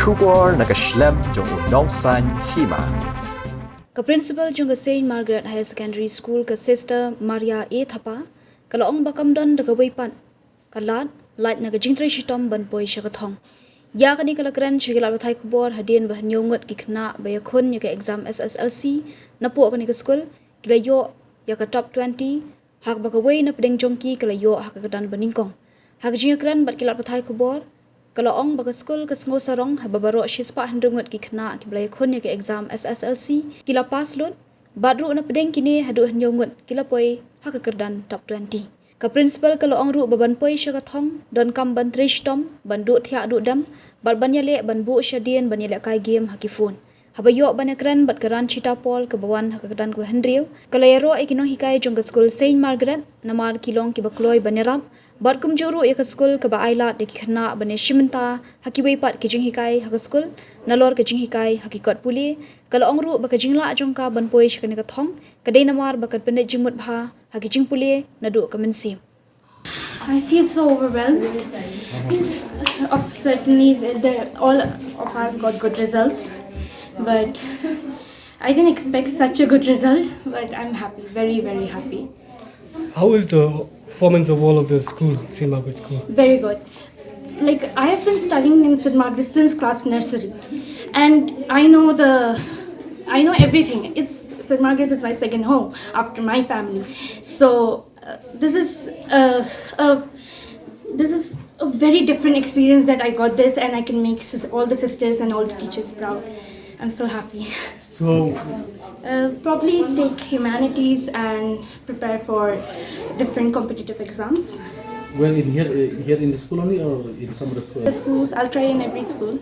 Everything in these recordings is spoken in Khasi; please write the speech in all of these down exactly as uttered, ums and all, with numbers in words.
Khubor na ka shlem jong u nongsaiñ hima. Ka principal jong ka Saint Margaret Higher Secondary School, ka Sister Maria A Thapa, ka la ong ba kam don da kawei pat ka lad lait na ka jingtrei shitom ban poi sha ka thong. Ïa kane ka la kren sha ki lad pathai khubor hadien ba hynñiew ngut ki khynnah ba ïakhun ïa ka exam S S L C napoh kane ka skul ki la ïoh ïa ka top twenty, ha kaba kawei na pdeng jong ki ka la ïoh ha ka kyrdan ba nyngkong. Ha ka jingïakren bad ki lad pathai khubor, ka la ong ba ka skul ka sngewsarong haba baroh shispah hynriew ngut ki khynnah kiba la ïakhun ïa ka exam S S L C ki la pass lut, bad ruh na pdeng kine haduh hynñiew ngut ki la poi ha ka kyrdan top twenty. Ka principal ka la ong ruh ba ban poi sha ka thong donkam ban trei shitom, ban duh thiah duh dem, bad ban ïaleh ban buh shadien ban ïalehkai game ha ki phone. Haba ïoh ban ïakren bad ka Ranchita Paul kaba wan ha ka kyrdan kaba hynriew, ka la ïaroh ïa ki nonghikai jong ka skul Saint Margaret namar ki long kiba kloi ban ïarap, bad kumjuh ruh ïa ka skul kaba ai lad ïa ki khynnah ban ïashim bynta ha kiwei pat ki jinghikai ha ka skul, nalor ka jinghikai ha ki kot pule. Ka la ong ruh ba ka jinglah jong ka ban poi sha kane ka thong ka dei namar ba ka pynleit jingmut bha ha ki jingpule naduh ka mynsiem. I feel so overwhelmed. Of certainly, the, the, all of us got good results, but I didn't expect such a good result. But I'm happy, very, very happy. How is the performance of all of the school, Saint Margaret School? Very good. Like, I have been studying in Saint Margaret since class nursery, and I know the, I know everything. It's Saint Margaret is my second home after my family, so uh, this is uh, a this is a very different experience that I got this, and I can make sis- all the sisters and all the teachers proud. I'm so happy. So, uh, probably take humanities and prepare for different competitive exams. Well, in here, uh, here in the school only, or in some other school? The schools, I'll try in every school.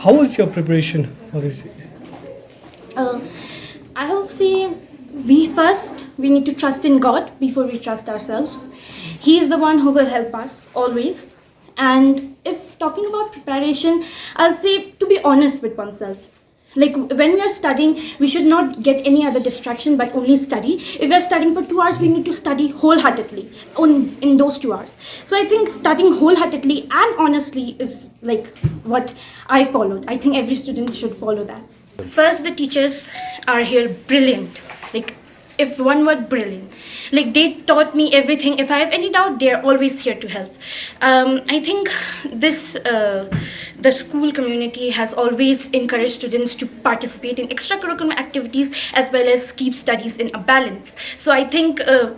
How was your preparation for this? Uh, I'll say we first we need to trust in God before we trust ourselves. He is the one who will help us always. And if talking about preparation, I'll say to be honest with oneself. Like when we are studying, we should not get any other distraction but only study. If we are studying for two hours, we need to study wholeheartedly on in those two hours. So I think studying wholeheartedly and honestly is like what I followed. I think every student should follow that. First, the teachers are here brilliant. Like, if one word, brilliant. Like, they taught me everything. If I have any doubt, they are always here to help. Um, I think this uh, the school community has always encouraged students to participate in extracurricular activities as well as keep studies in a balance. So I think uh,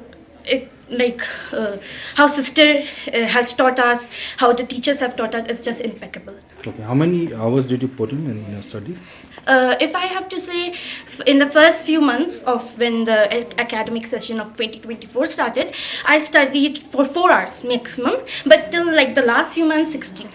it, like uh, how sister uh, has taught us, how the teachers have taught us, it's just impeccable. Okay, how many hours did you put in in your studies? Uh, if I have to say, f- in the first few months of when the ac- academic session of twenty twenty-four started, I studied for four hours maximum, but till like the last few months, sixteen.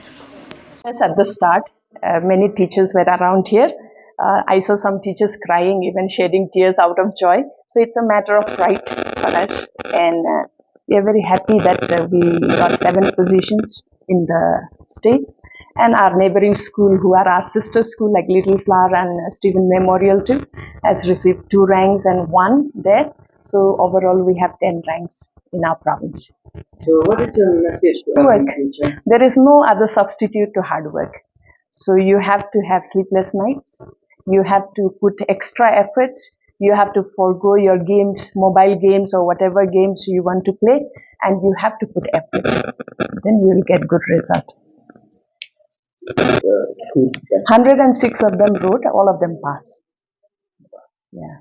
Yes, at the start, uh, many teachers were around here. Uh, I saw some teachers crying, even shedding tears out of joy. So it's a matter of pride for us, and uh, we are very happy that uh, we got seven positions in the state. And our neighboring school, who are our sister school, like Little Flower and uh, Stephen Memorial too, has received two ranks and one there. So overall, we have ten ranks in our province. So, what is your message to every teacher? There is no other substitute to hard work. So, you have to have sleepless nights. You have to put extra efforts. You have to forego your games, mobile games, or whatever games you want to play, and you have to put effort. Then you will get good result. Hundred and six of them wrote, all of them passed. Yeah.